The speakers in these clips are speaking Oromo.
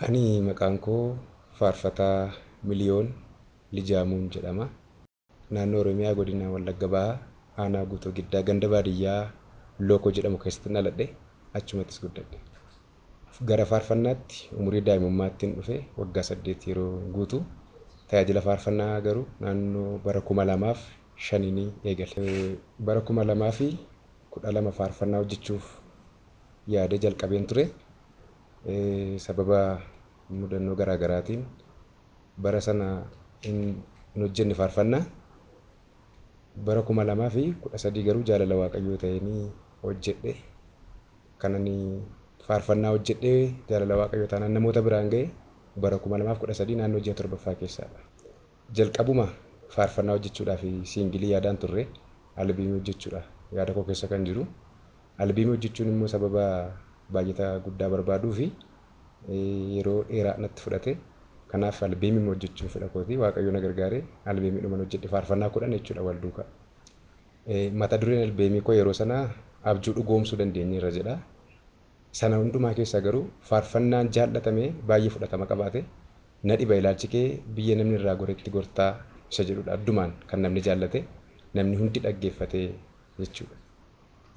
Ani maqaan koo Faarfataa Miliyoon Lijaamuun jedhama. Naannoo Oromiyaa godina Wallagga Bahaa aanaa Guutuu Giddaa ganda baadiyyaa Lookoo jedhamu keessatti dhaladhe, achumattis guddadhe. Gara faarfannaatti umurii daa'imummaattiin dhufe, waggaa 8 yeroo guutu. Tajaajila faarfannaa garuu naannoo bara 2005 eegale. Bara 2012 faarfannaa hojjechuuf yaadee jalqabeen ture. Sababa mudannoo garaa garaatiin bara sana hin hojjenne faarfannaa. Bara 2013 garuu jaalala Waaqayyoo ta'eenii hojjedhe. Kanan faarfannaa hojjedhee jaalala Waaqayyoo taanaan namoota biraan ga'e bara 2013 naannoo ji'a 7ffaa keessaadha. Jalqabuma faarfannaa hojjechuudhaaf siingilii yaadaan turre, albeemii hojjechuudha yaada koo keessa kan jiru. Albeemii hojjechuun immoo sababa baajata guddaa barbaaduu fi yeroo dheeraa natti fudhate. Kanaaf albeemii hojjechuun fedha kooti. Waaqayyo na gargaaree albeemii dhuman hojjedhe, faarfannaa 10 jechuudha wal duukaa. Mata dureen albeemii koo yeroo sanaa "Abjuu dhugoomsuu dandeenyeerra" jedha. Sana hundumaa keessaa garuu faarfannaan jaallatame baay'ee fudhatama qabaate "Na dhiba ilaalchi kee, biyya namni irraa goretti gortaa" isa jedhudha. Addumaan kan namni jaallate, namni hundi dhaggeeffate jechuudha.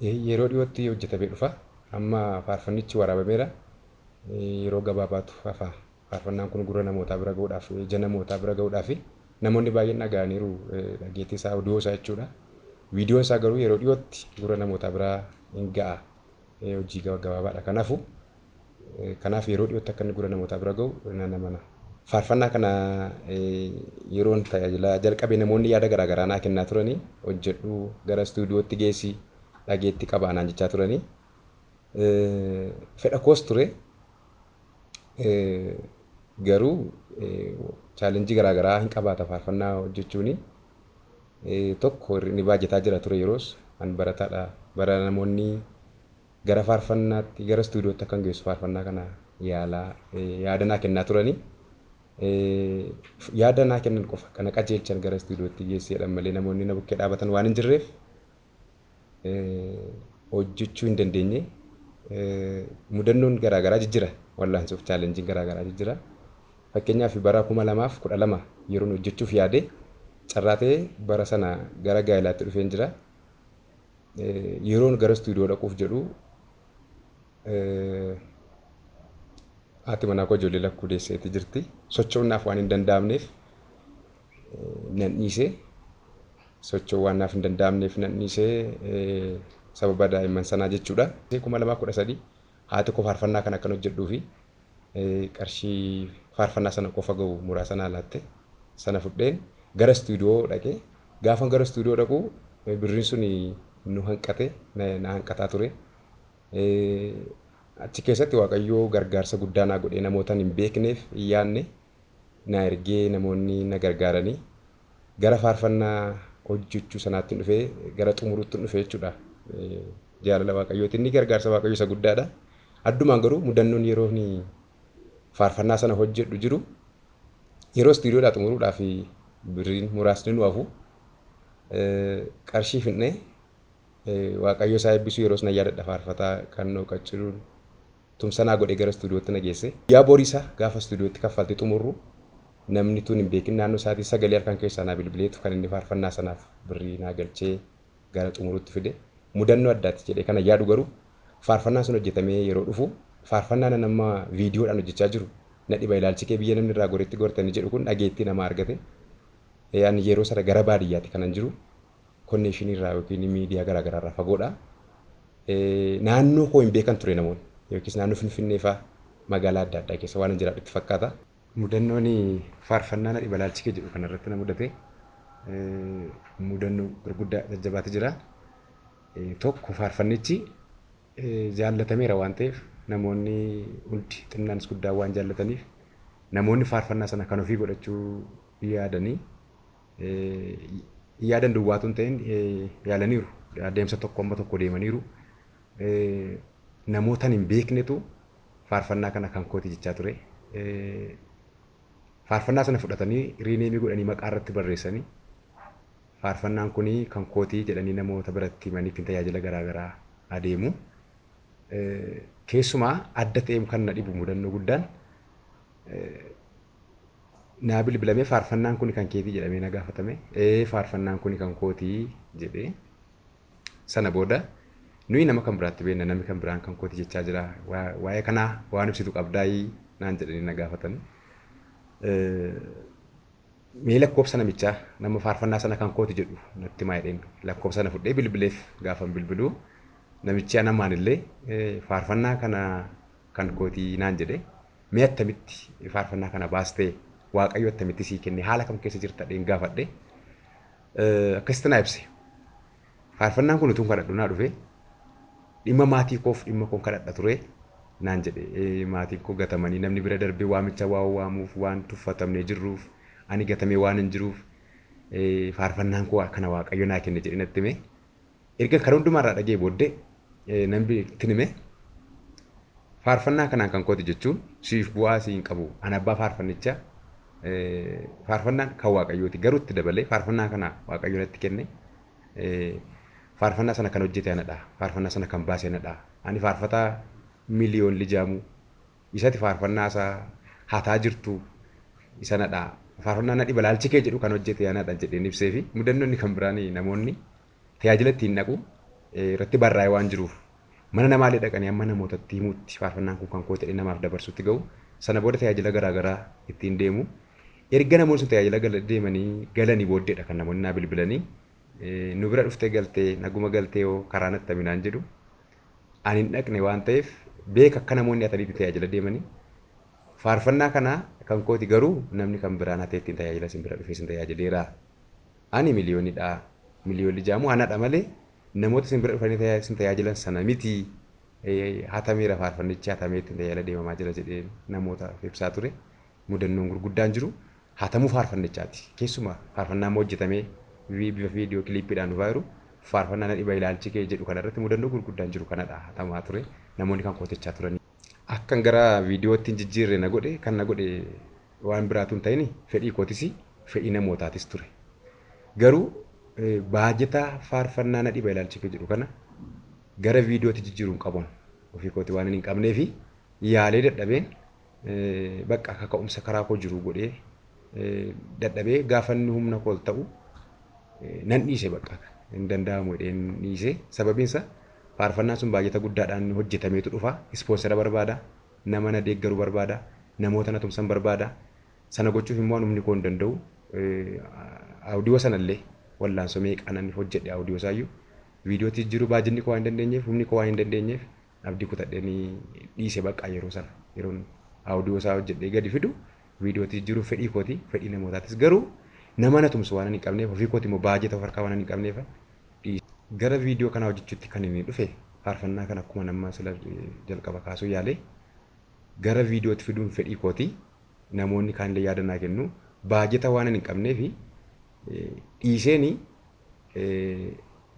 Yeroo dhiyootti hojjetamee dhufa. Amma faarfannichi waraabameera. Yeroo gabaabaatu hafa. Faarfannaan kun gurra namootaa bira ga'uudhaaf, ija namootaa bira ga'uudhaaf. Namoonni baay'een dhaga'aniiru dhageettii isaa, oduu isaa jechuudha. Viidiyoon isaa garuu yeroo dhiyootti gurra namootaa biraa hin ga'a. Hojii gabaabaadha. Kanaafuu kanaaf yeroo dhiyootti akka inni gurra namootaa bira ga'u nan amana. Faarfannaa kana yeroon tajaajila jalqabe namoonni yaada garaa garaa naa kennaa turanii, hojjedhu, gara istuudiyootti geessi, dhageetti qabaa naan jechaa turanii. Fedha koos ture. Garuu chaalenjii garaa garaa hin qabaata faarfannaa hojjechuuni. Tokko inni baajataa jira ture, yeroos an barataadha. Bara namoonni gara faarfannaatti, gara istuudiyootti akkan geessu faarfannaa kana yaalaa yaada naa kennaa turanii. Yaada naa kennan qofa kana qajeelchan, gara istuudiyootti geessi jedhan malee namoonni na bukkee dhaabatan waan hin jirreef hojjechuu hin dandeenye. Mudannoon garaa garaa jijjira, wallaansuuf chaalenjiin garaa garaa jijjira. Fakkeenyaaf bara 2012 yeroon hojjechuuf yaade, carraa ta'ee bara sana gara gaa'ilaatti dhufeen jira. Yeroon gara istuudiyoo dhaquuf jedhu haati manaa koo ijoollee lakkuu deesseetii jirti. Socho'uun waan hin danda'amneef nan dhiise. Socho'uu waan naaf hin danda'amneef nan dhiise, sababa daa'imman sanaa jechuudha. 2013 haati koo faarfannaa kana akkan hojjedhuu fi qarshii faarfannaa sana qofa ga'u muraasa naa laatte. Sana fudheen gara istuudiyoo dhaqee, gaafa gara istuudiyoo dhaqu birriin sun nu hanqate, na hanqataa ture. Achi keessatti Waaqayyoo gargaarsa guddaa naa godhee, namoota hin beekneef hin yaadne na ergee, namoonni na gargaaranii gara faarfannaa hojjechuu sanaatti dhufee, gara xumuruutti dhufee jechuudha. Jaalala Waaqayyooti, inni gargaarsa Waaqayyoo isa guddaadha. Addumaan garuu mudannoon yeroo inni faarfannaa sana hojjedhu jiru, yeroo istuudiyoodhaa xumuruudhaaf birriin muraasni nu hafu, qarshii finnee, Waaqayyo isaa eebbisuu, yeroo sana yaadadha, faarfataa kan noo qacciruun tumsanaa godhee gara istuudiyootti na geesse. Guyyaa boriisa gaafa istuudiyootti kaffaltii xumurru, namni tun hin beekin naannoo isaatii sagalee harkaan keessaa naa bilbileetu kan inni faarfannaa sanaaf birrii naa galchee gara xumurutti fide. Mudannoo addaati jedhee kana yaadu garuu faarfannaan sun hojjetamee yeroo dhufu, faarfannaa nan amma viidiyoodhaan hojjechaa jiru "Na dhiba ilaalchi kee, biyya namni irraa goretti gortanii" jedhu kun dhageettii nama argate. Ani yeroo sana gara baadiyyaatti kanan jiru, konneeshinii irraa yookiin miidiyaa garaa garaa irraa fagoodha. Naannoo koo hin beekan ture namoonni, yookiis naannoo Finfinnee fa'aa magaalaa adda addaa keessa waan hin jiraadhutti fakkaata. Mudannoon faarfannaa "Na dhiba ilaalchi kee" jedhu kanarratti na mudate mudannoo gurguddaa jajjabaatu jira. Tokko, faarfannichi jaallatameera waan ta'eef, namoonni hundi xinnaanis guddaan waan jaallataniif, namoonni faarfannaa sana kan ofii godhachuu yaadanii, yaadan duwwaatu hin ta'in, yaalaniiru. Adeemsa tokko amma tokko deemaniiru. Namoota hin beeknetu faarfannaa kana kan kooti jechaa ture. Faarfannaa sana fudhatanii rename godhanii, maqaa irratti barreessanii, faarfannaan kun kan kootii jedhanii namoota biratti himanii ittiin tajaajila garaa garaa adeemu. Keessumaa adda ta'ee kan na dhibu mudannoo guddaan Naa bilbilamee faarfannaan kun kan keetii jedhamee na gaafatame. Faarfannaan kun kan kootii jedhee sana booda nuyi nama kan biraatti beekna namni kan biraan kan kooti jechaa jira. Waa'ee kanaa waan ibsitu qabdaayii naan jedhanii na gaafatan. Mee lakkoofsa namichaa nama faarfannaa sana kan kooti jedhu natti himaa jedheen lakkoofsa sana fudhee bilbileef gaafan bilbiluu namichi anamaan illee faarfannaa kana kan kootii naan jedhe mee attamitti faarfannaa kana baastee Waaqayyo attamitti sii kenne haala kam keessa jirta jedheen gaafadhe. Akkasitti naa ibse. Faarfannaan kun utuun kadhadhu naa dhufe dhimma maatii koof dhimma koon kadhadha ture naan jedhe. Maatiin koo gatamanii namni bira darbee waamicha waan waamuuf waan tuffatamnee jirruuf ani gatamee waan hin jiruuf faarfannaan koo kana Waaqayyo naa kenne jedhee natti hime. Erga kan hundumaarraa dhagee booddee namni itti hime faarfannaa kanaan kan kooti jechuun siif bu'aa sii hin qabu ani abbaa faarfannichaa faarfannaan kan Waaqayyooti garuu itti dabalee faarfannaa kana Waaqayyo natti kenne faarfannaa sana kan hojjete anadha faarfannaa sana kan baase anadha ani faarfataa Miliyoon Lijaamuu isati faarfannaa isaa hataa jirtu isa nadha faarfannaa na dhiba laalchi kee jedhu kan hojjete anadha jedheen ibsee fi mudannoonni kan biraan namoonni tajaajila ittiin dhaqu irratti barraa'ee waan jiruuf mana namaallee dhaqanii amma namootatti himuutti faarfannaan kun kan koo ta'e namaaf dabarsutti ga'u sana booda tajaajila garaagaraa ittiin deemu. Erga namoonni sun tajaajila deemanii galanii booddeedha kan namoonni naa bilbilanii nu bira dhuftee galtee naguma galtee hoo karaa natti haminaan jedhu. Ani hin dhaqne waan ta'eef beeka akka namoonni hatanii ittiin tajaajila deemanii. Faarfannaa kana kan kooti garuu namni kan biraan hatee ittiin tajaajila isin bira dhufee isin tajaajileera. Ani miliyoonidha. Miliyoon Lijaamuu anadha malee namoota isin bira dhufanii isin tajaajilan sana miti. Hatameera faarfannichi hatamee ittiin tajaajila deemamaa jira jedhee namootaaf ibsaa ture. Mudannoon gurguddaan jiru hatamuu faarfannichaati. Keessumaa faarfannaa amma hojjetamee bifa viidiyoo kiliippiidhaan dhufaa jiru faarfannaa na dhiba ilaalchi kee jedhu kanarratti mudannoo gurguddaan jiru kanadha hatamaa ture. Namoonni kan kootechaa turanii. Akkan gara viidiyootti hin jijjiirre na godhe kan na godhe waan biraatu hin ta'in fedhii kootis fedhii namootaatis ture. Garuu baajata faarfannaa na dhiba ilaalchi kee jedhu kana gara viidiyootti jijjiiruu hin qabu. Ofii kooti waan hin qabnee fi yaalee dadhabeen bakka kaka'umsa karaa koo jiru godhee dadhabee gaafa inni humna koo ta'u nan dhiise bakka hin danda'amu jedheen dhiise. Sababiin isaa faarfannaan sun baajata guddaadhaan hojjetameetu dhufa. Ispoonsera barbaada, nama na deeggaru barbaada, namoota na tumsan barbaada. Sana gochuuf immoo humni koo hin danda'u. Audiyoo sanallee wallaansoo meeqaan ani hojjedhe audiyoo isaayyuu viidiyootti jijjiiruu baajinni koo waan hin dandeenyeef humni koo waan hin dandeenyeef abdii kutadheen dhiise bakka yeroo sana yeroon audiyoo isaa hojjedhee gadi fidu viidiyootti jijjiiruun fedhii kooti fedhii namootaatis garuu nama na tumsu waan hin qabneef ofii kooti immoo baajata of harkaa waan hin qabneef dhiise. Gara viidiyoo kanaa hojjechuutti kan inni dhufe faarfannaa kana akkuma nama sila jalqaba kaasuu yaale gara viidiyootti fiduun fedhii kooti namoonni kaanillee yaada naa kennu baajata waan hin qabneef dhiiseeni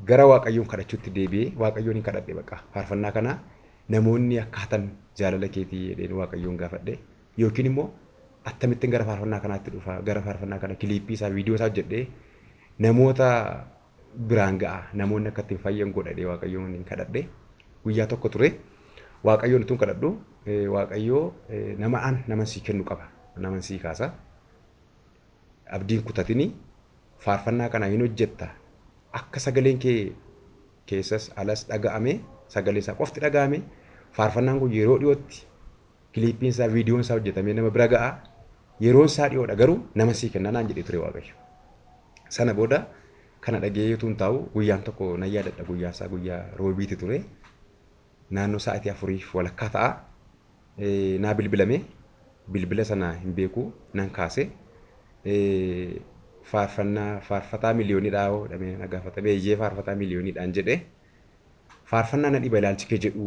gara Waaqayyoon kadhachuutti deebi'ee Waaqayyoon hin kadhadhe bakka faarfannaa kana namoonni akka hatan jaalala keetii jedheen Waaqayyoon gaafadhe yookiin immoo akkamittiin gara faarfannaa kanaatti dhufa gara faarfannaa kana kiliippii isaa viidiyoo isaa hojjedhee namoota biraan ga'a namoonni akka ittiin fayyan godhadhee Waaqayyoon hin kadhadhe guyyaa tokko ture Waaqayyoon utuun kadhadhu Waaqayyoo nama an nama sii kennu qaba nama sii kaasa abdiin kutatini faarfannaa kana hin hojjetta akka sagaleen kee keessas alas dhaga'ame sagalee isaa qofti dhaga'ame faarfannaan kun yeroo dhiyootti kiliippiin isaa viidiyoon isaa hojjetamee nama bira ga'a yeroon isaa dhiyoodha garuu nama sii kenna naan jedhee ture Waaqayyo. Sana booda kana dhaga'ee utuun taa'u guyyaan tokko nan yaadadha guyyaan isaa guyyaa roobiiti ture naannoo sa'aatii 4:15 ta'a naa bilbilame bilbila sana hin beeku nan kaase faarfannaa faarfataa miliyoonidhaa jedhamee na gaafatame eeyyee faarfataa miliyooniidhaan jedhe faarfannaa na dhiba ilaalchi kee jedhu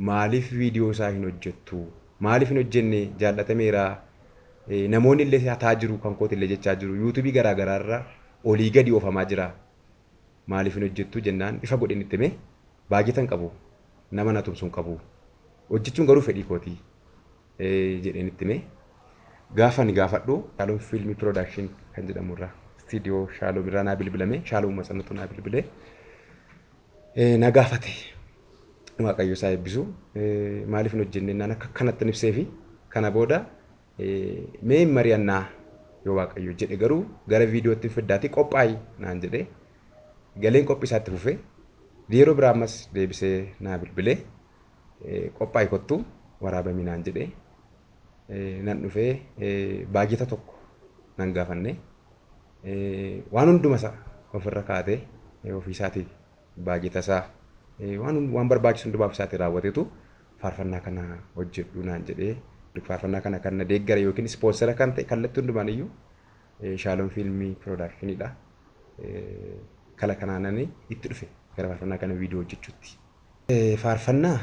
maaliif viidiyoo isaa hin hojjettu maaliif hin hojjenne jaallatameera namoonni illee hataa jiru kan kooti illee jechaa jiru yuutuubii garaagaraa irra olii gadi oofamaa jira maaliif hin hojjettu jennaan ifa godheen itti hime baajata hin qabu nama na tumsu hin qabu hojjechuun garuu fedhii kooti jedheen itti hime. Gaafa ani gaafadhu Shaaloom Fiilmii Piroodakshin kan jedhamu irraa istiidiyoo Shaaloom irraa naa bilbilame Shaaloom Matsanatu naa bilbile na gaafate Waaqayyo isaa eebbisu maaliif hin hojjenne naan akka kanatti ibsee fi kana booda Mee mari'annaa yoo Waaqayyo jedhe garuu gara viidiyootti fiddaatii qophaa'i naan jedhe. Galeen qophii isaatti fufee yeroo biraa ammas deebisee naa bilbilee qophaa'i kottu waraabamii naan jedhe. Nan dhufee baajata tokko nan gaafanne. Waan hunduma isaa ofirra kaatee ofii isaatii baajata isaa waan barbaachisu hundumaa isaatii raawwateetu faarfannaa kana hojjedhu naan jedhee. Faarfannaa kana kan na deeggare yookiin ispoonsera kan ta'e kallattii hundumaan iyyuu Shaaloom Fiilmii Piroodaakshiniidha. Kala kanaanan itti dhufe gara faarfannaa kana viidiyoo hojjechuutti. Faarfannaa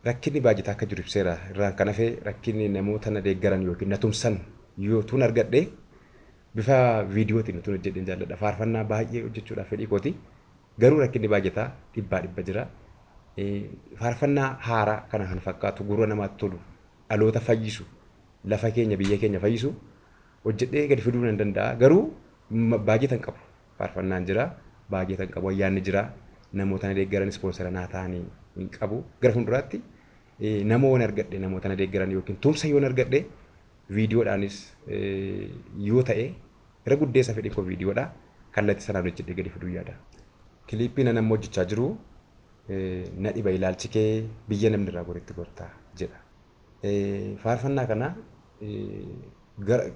rakkinni baajataa akka jiru ibseera. Irraan kan hafe rakkinni namoota na deeggaran yookiin na tumsan yoo tuun argadhe bifa viidiyootiin utuun hojjedheen jaalladha. Faarfannaa baay'ee hojjechuudhaaf fedhii kooti. Garuu rakkinni baajataa dhibbaa dhibba jira. Faarfannaa haaraa kana kan fakkaatu gurra namaatti tolu dhaloota fayyisu lafa keenya biyya keenya fayyisu hojjedhee gadi fiduu nan danda'a. Garuu baajata hin qabu. Faarfannaan jira, baajata hin qabu, ayyaanni jira, namoota na deeggaran ispoonsera naa ta'anii hin qabu. Gara fuulduraatti nama yoon argadhe namoota na deeggaran yookiin tumsa yoon argadhe viidiyoodhaanis yoo ta'e irra guddeessa fedhiin koo viidiyoodha. Kallattii sanaan hojjedhee gadi fiduu yaada. Kiliippii nan amma hojjechaa jiru na dhiba ilaalchi kee biyya namni irraa goretti gortaa jedha. Faarfannaa kana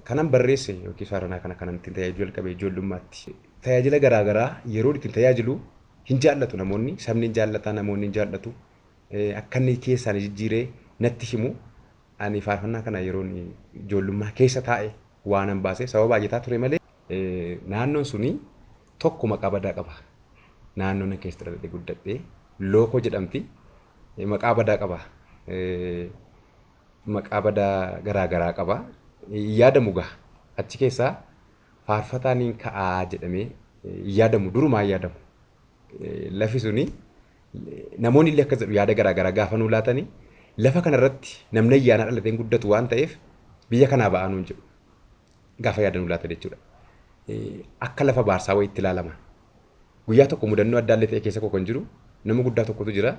kanan barreesse yookiin faarfannaa kana kanan ittiin tajaajilu jalqabe ijoollummaatti. Tajaajila garaagaraa yeroo ittiin tajaajilu hin jaallatu namoonni, sabni hin jaallata, namoonni hin jaallatu. Akka inni keessaan jijjiiree natti himu ani faarfannaa kana yeroo ijoollummaa keessa taa'e waan baase sababa baay'ataa ture malee naannoon suni tokko maqaa badaa qaba. Naannoon na keessa dhaladhee guddadhee Lookoo jedhamti. Maqaa badaa qaba. Maqaa badaa garaagaraa qaba. Yaadamu gaha. Achi keessaa faarfataan hin ka'aa jedhamee yaadamu durumaa yaadamu. Lafi suni namoonni illee akkas jedhu yaada garaagaraa gaafa nuu laatanii lafa kanarratti namni ayyaanaa dhalateen guddatu waan ta'eef biyya kanaa ba'aa nuun jedhu. Gaafa yaada nuu laatan jechuudha. Akka lafa baarsaa wayiitti ilaalama. Guyyaa tokko mudannoo addaallee ta'e keessa koo kan jiru nama guddaa tokkotu jira.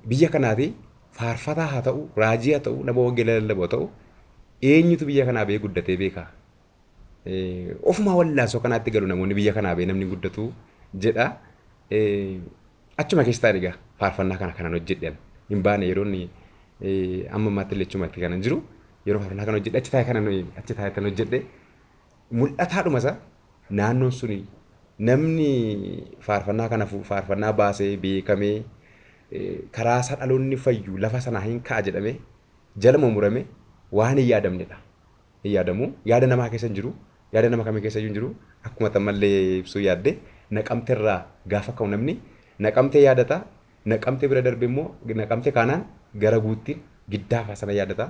Biyya kanaati faarfataa haa ta'u, raajii haa ta'u, nama wangeela lallabu haa ta'u, eenyutu biyya kanaa ba'ee guddatee beeka? Ofumaa wallaansoo kanaatti galu namoonni biyya kanaa ba'ee namni guddatu jedha. Achuma keessa taa'e egaa faarfannaa kana kanan hojjedhe hin baane yeroo inni amma ammaatti illee achumatti kanan jiru yeroo faarfannaa kana hojjedhe achi taa'e kanan achi taa'e kan hojjedhe mul'ataadhuma isaa naannoon suni namni faarfannaa kana faarfannaa baasee beekamee karaa isaa dhaloonni fayyu lafa sanaa hin ka'a jedhamee jala murame waan hin yaadamnedha. Hin yaadamu yaada namaa keessa hin jiru yaada nama kamii keessa hin jiru akkuma tammallee ibsuu yaadde naqamteerraa gaafa ka'u namni naqamtee yaadata naqamtee bira darbe immoo naqamtee kaanaan gara guuttiin giddaa sana yaadata.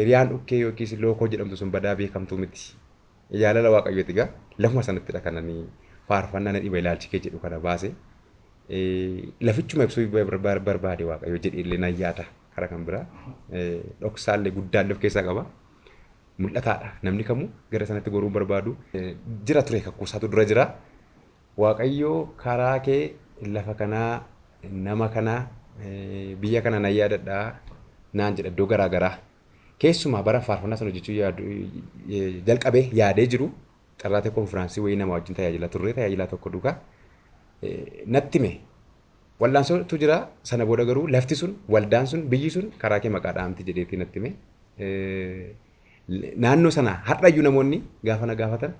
Riyaan dhukkee yookiis lookoo jedhamtu sun badaa beekamtuu miti. Jaalala Waaqayyooti egaa lafuma sanattidha kan ani faarfannaa na dhiba ilaalchi kee jedhu kana baase. Lafichuma ibsuu barbaade Waaqayyo jedhee illee nan yaada karaa kan biraa. Dhoksaallee guddaallee of keessaa qaba. Mul'ataadha namni kamuu gara sanatti goruu barbaadu. Jira ture kakkuusaatu dura jira. Waaqayyo karaa kee lafa kanaa nama kanaa biyya kana nan yaadadhaa naan jedha iddoo garaa garaa. Keessumaa bara faarfannaa sana hojjechuu jalqabee yaadee jiru carraatee konfiraansii wayii nama wajjin tajaajila turre tajaajilaa tokko duukaa natti hime. Wallaansootu jira sana booda garuu lafti sun waldaan sun biyyi sun karaa kee maqaa dhaamti jedheetii natti hime. Naannoo sana har'ayyuu namoonni gaafa na gaafatan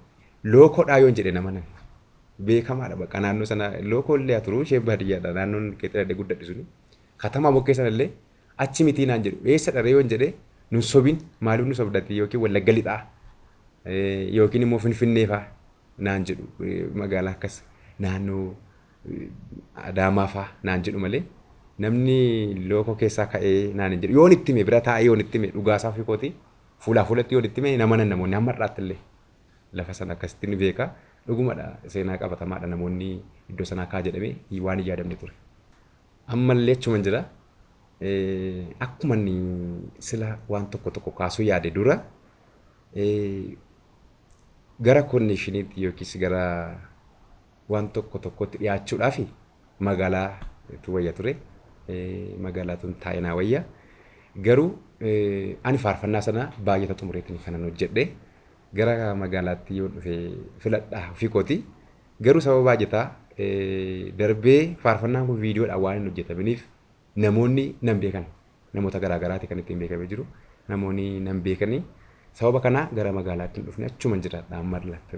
lookoodhaa yoon jedhe nama nan beekamaadha bakka naannoo sana lookoo illee haa turu ishee baadiyyaadha naannoon keessa guddadhe suni. Katamaa bokkee sana illee achi mitii naan jedhu eessa dharee yoon jedhe nun sobin maaliif nu sobdatti yookiin Wallagga lixaa yookiin immoo Finfinnee fa'aa naan jedhu magaalaa akkas naannoo Adaamaa fa'aa naan jedhu malee namni lookoo keessaa ka'ee naan hin jedhu yoon itti hime bira taa'ee yoon itti hime dhugaasaa ofii kooti fuulaa fuulatti yoon itti hime nama nan namoonni hamma har'aatti illee lafa sana akkasitti ni beeka dhugumadha seenaa qabatamaadha namoonni iddoo sanaa kaa jedhamee waan hin yaadamne ture. Ammallee achuma jira. Akkuma inni sila waan tokko tokko kaasuu yaade dura gara konneeshiniitti yookiis gara waan tokko tokkotti dhiyaachuudhaaf magaalaa tu wayya ture. Magaalaa tun taa'e naa wayya. Garuu ani faarfannaa sana baay'ata xumureetiin kanan hojjedhe. Gara magaalaatti yoo dhufe filadhaa ofii kooti. Garuu sababa baay'ataa darbee faarfannaan kun viidiyoodhaan waan hin hojjetaminiif namoonni nan beekan. Namoota garaagaraati kan ittiin beekamee jiru. Namoonni nan beekanii sababa kanaa gara magaalaatti hin dhufne, achuma jiraadha amma laatti.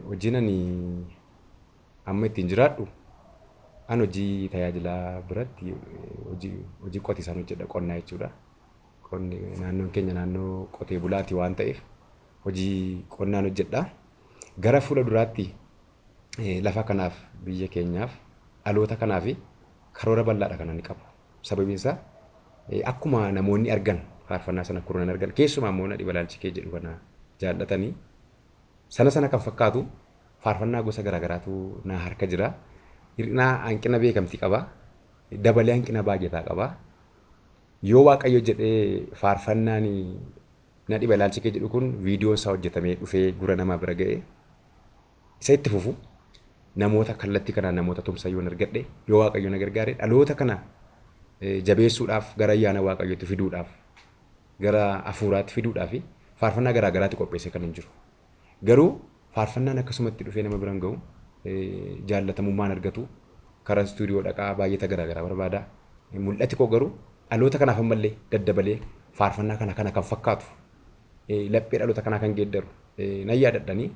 Hojiin ani amma ittiin jiraadhu, an hojii tajaajilaa biratti hojii qotiisaan hojjedha, qonnaa jechuudha. Qonni naannoon keenya naannoo qotee bulaati waan ta'eef hojii qonnaan hojjedha. Gara fuula duraatti lafa kanaaf, biyya keenyaaf, dhaloota kanaaf karoora bal'aadha kan ani qabu. Sababiin isaa akkuma namoonni argan faarfannaa sana kurnan argan, keessumaa immoo "Na dhiba ilaalchi kee" jedhu kana jaallatanii, sana sana kan fakkaatu faarfannaa gosa garaagaraatu na harka jira. Hir'ina hanqina beekamtii qaba. Dabalee hanqina baay'ataa qaba. Yoo Waaqayyo jedhee faarfannaan "Na dhiba ilaalchi kee" jedhu kun viidiyoon isaa hojjetamee dhufee gurra namaa bira ga'ee isa itti fufu, namoota kallattii kanaan namoota tumsa yoon argadhe, yoo Waaqayyo na gargaare, dhaloota kana jabeessuudhaaf, gara ayyaana Waaqayyootti fiduudhaaf, gara hafuuraatti fiduudhaaf faarfannaa garaagaraatti qopheessee kan hin jiru. Garuu faarfannaan akkasumatti dhufee nama biraan ga'u jaallatamummaan argatu, karaa istuudiyoo dhaqaa baay'ata garaagaraa barbaada. Mul'ati koo garuu dhaloota kanaaf ammallee daddabalee faarfannaa kana kana kan fakkaatu, laphee dhaloota kanaa kan geeddaru nan yaadadhanii,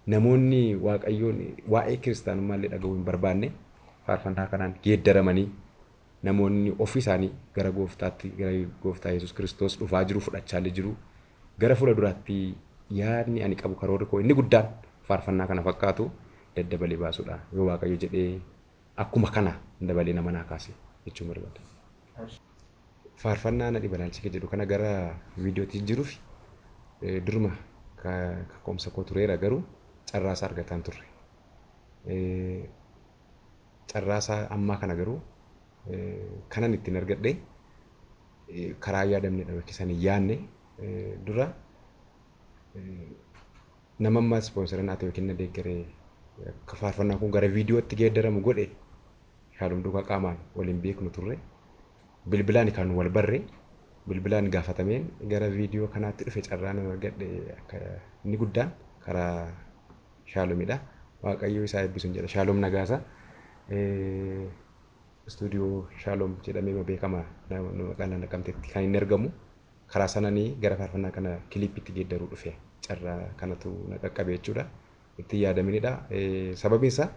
namoonni Waaqayyoon waa'ee kiristaanummaa illee dhaga'uu hin barbaanne faarfannaa kanaan geeddaramanii, namoonni ofii isaanii gara gooftaatti, gara gooftaa Yesuus Kiristoos dhufaa jiru, fudhachaa jiru. Gara fuula duraatti yaadni ani qabu, karoorri koo inni guddaan faarfannaa kana fakkaatu daddabalee baasuudha. Yoo Waaqayyo jedhee akkuma kana dabalee nama naa kaase jechuun barbaada. Faarfannaa "Na dhiba ilaalchi kee" jedhu kana gara viidiyootti jijjiiruuf duruma kaka'umsa koo tureera, garuu carraasaa argataan turre. Carraasaa ammaa kana garuu kanan ittiin argadhe karaa yaadamnedha yookiin san hin yaadne. Dura nama ammaa ispoonsara naa ta'e yookiin na deeggaree akka faarfannaan kun gara viidiyootti geeddaramu godhe, Shaalom duukaa qaamaan waliin beeknu turre. Bilbilaan kan wal barre, bilbilaan gaafatameen gara viidiyoo kanaatti dhufe. Carraa nan argadhe akka inni guddaan karaa Shaalomidha. Waaqayyo isaa eebbisuun jedha. Shaalom Nagaasa. Istuudiyoo Shaalom jedhamee beekama magaalaa Naqamteetti kan inni argamu. Karaa sananii gara faarfannaa kana kiliippitti geeddaruu dhufe. Carraa kanatu na qaqqabe jechuudha. Itti yaadaminidha. Sababiin isaa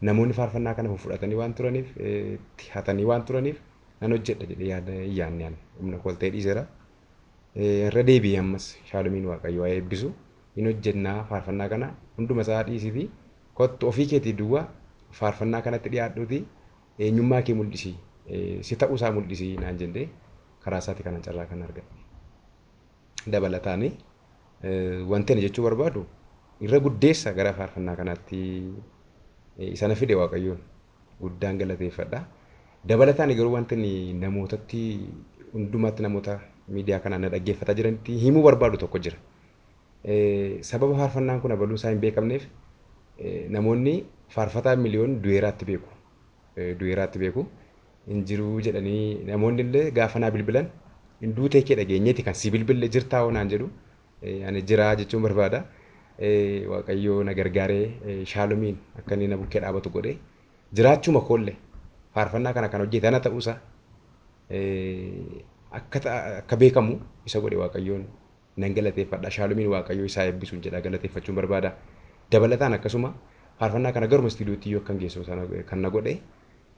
namoonni faarfannaa kana fudhatanii waan turaniif, itti hatanii waan turaniif, nan hojjedha jedhee yaada hin yaadne, ani humna koo ta'ee dhiiseera. Irra deebi'ee ammas Shaalomiin Waaqayyo haa eebbisu. Hin hojjennaa, faarfannaa kana hunduma isaa dhiisitii kottu, ofii keetii duwwaa faarfannaa kanatti dhiyaadhuuti eenyummaa kee mul'isi, si ta'uu isaa mul'isi naan jedhee, karaa isaati kanan carraa kana argadhe. Dabalataan wanti ani jechuu barbaadu, irra guddeessa gara faarfannaa kanaatti sana fide Waaqayyoon guddaan galateeffadha. Dabalataan garuu wanti ani namootatti hundumaatti, namoota miidiyaa kanaan na dhaggeeffataa jiranitti himuu barbaadu tokko jira. Sababa faarfannaan kun abaluun isaa hin beekamneef namoonni faarfataa Miliyoon du'eeraatti beeku. Du'eeraatti beeku. Hin jiruu jedhanii namoonni illee gaafa naa bilbilan, hin duutee kee dhageenyeeti kan si bilbille, jirtaa hoo naan jedhu. Ani jiraa jechuun barbaada. Waaqayyo na gargaaree Shaalomiin akka inni na bukkee dhaabatu godhee, jiraachuma koollee faarfannaa kana kan hojjete ana ta'uusaa akka beekamu isa godhe Waaqayyoon nan galateeffadha. Shaalomiin Waaqayyo isaa eebbisuun jedha, galateeffachuun barbaada. Dabalataan akkasuma faarfannaa kana garuma istuudiyootti yoo akkan geessu kan na godhe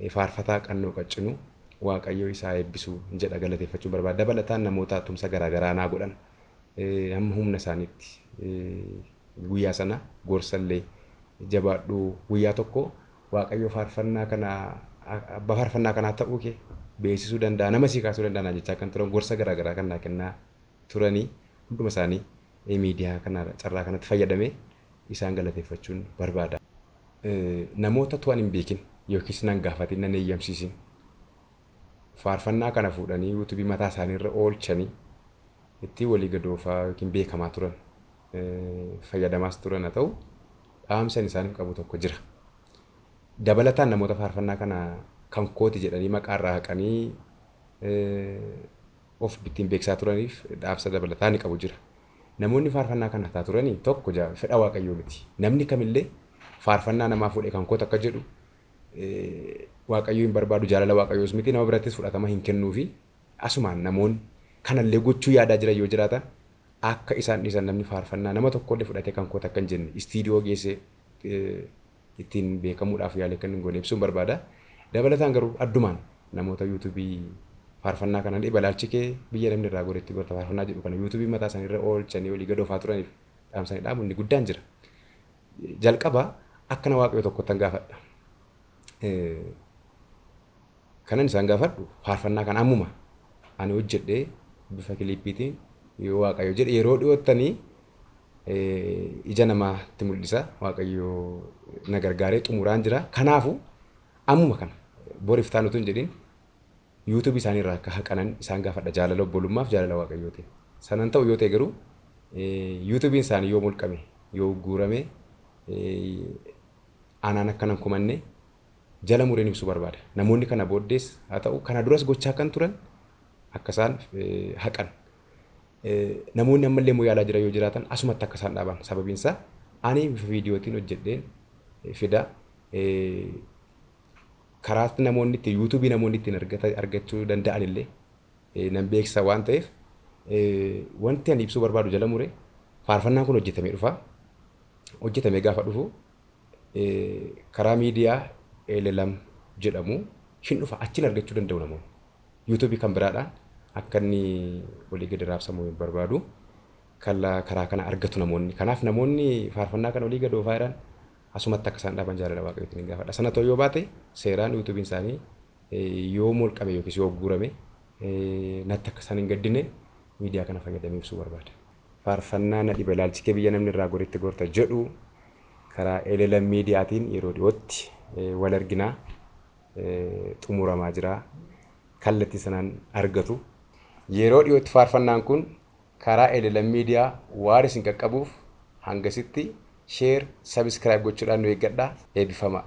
faarfataa Qannoo Qaccinu, Waaqayyo isaa eebbisuu jedha, galateeffachuun barbaada. Dabalataan namoota tumsa garaagaraa naa godhan, hamma humna isaaniitti guyyaa sana gorsallee, jabaadhu, guyyaa tokko Waaqayyo faarfannaa kana abbaa faarfannaa kanaa ta'uu kee beeksisuu danda'a, nama sii kaasuu danda'a naan jechaa kan turan, gorsa garaagaraa kan naa kennaa turanii, hunduma isaanii miidiyaa kana carraa kanatti fayyadamee isaan galateeffachuun barbaada. Namoota to'an hin beekin yookiis nan gaafatin, nan eeyyamsiisin faarfannaa kana fuudhanii yuutuubii mataa isaanii irra oolchanii ittiin walii gadoofaa yookiin beekamaa turan, fayyadamaas turan haa ta'u, dhaamsan isaaniif qabu tokko jira. Dabalataan namoota faarfannaa kana kan kooti jedhanii maqaa irraa haqanii of ittiin beeksisaa turaniif dhaamsa dabalataa ni qabu jira. Namoonni faarfannaa kana hataa turanii tokko fedha Waaqayyoo miti. Namni kamillee faarfannaa namaa fuudhee kan kootu akka jedhu Waaqayyoo hin barbaadu, jaalala Waaqayyoos miti, nama birattis fudhatama hin kennuufi. Asumaan namoonni kanallee gochuu yaadaa jiran yoo jiraatan akka isaan dhiisan, namni faarfannaa nama tokkollee fudhatee kan kootu akka hin jenne, istiidiyoo geessee ittiin beekamuudhaaf yaalee kan hin goone ibsuun barbaada. Dabalataan garuu addumaan namoota yuutuubii faarfannaa kana dhiba ilaalchi kee biyya namni irraa goreetti gorta faarfannaa jedhu kana yuutuubii mataa isaanii irra oolchanii olii gad oofaa turaniif dhaamsanii dhaamu inni guddaan jira. Jalqaba akkana Waaqayyo tokkottan gaafadha. Kanan isaan gaafadhu, faarfannaa kana ammuma ani hojjedhee bifa kiliippiitiin yoo Waaqayyo jedhe yeroo dhiyoottanii ija namaatti mul'isa. Waaqayyo na gargaaree xumuraan jira. Kanaafuu ammuma kana boriif taanu utuu hin jedhin yuutuubii isaanii irraa akka haqanan isaan gaafadha, jaalala obbolummaaf jaalala Waaqayyootiin. Sanan ta'u yoo ta'e garuu yuutuubiin isaanii yoo mulqame, yoo guurame, anaan akkanan kumanne jala mureen ibsuu barbaada. Namoonni kana booddees haa ta'u kana duras gochaa kan turan akka isaan haqan. Namoonni ammallee immoo yaalaa jiran yoo jiraatan asumatti akka isaan dhaaban, sababiin isaa ani bifa viidiyootiin hojjedheen fida. Karaa namoonni ittiin yuutuubii namoonni ittiin argachuu danda'an illee nan beeksisa waan ta'eef, wanti ani ibsuu barbaadu jala mure faarfannaan kun hojjetamee dhufa. Hojjetamee gaafa dhufu karaa miidiyaa LLM jedhamu hin dhufa, achiin argachuu danda'u namoonni. Yuutuubii kan biraadhaan akka inni olii gadi raabsamu hin barbaadu. Karaa kana argatu namoonni. Kanaaf namoonni faarfannaa kana olii gadi oofaa jiran asumatti akka isaan dhaaban jaalala Waaqayyootiin hin gaafadha. Sana ta'uu yoo baate seeraan yuutuubiin isaanii yoo molqame yookiis yoo guurame natti akka isaan hin gaddine miidiyaa kana fayyadamee ibsuu barbaada. Faarfannaa na dhiba ilaalchi kee biyya namni irraa goreetti gorta jedhu karaa LLM miidiyaatiin yeroo dhiyootti wal arginaa, xumuramaa jira. Kallattii sanaan argatu. Yeroo dhiyootti faarfannaan kun karaa LLM miidiyaa waan isin qaqqabuuf hangasitti share, subscribe gochuudhaan nu eeggadhaa. Eebbifamaa.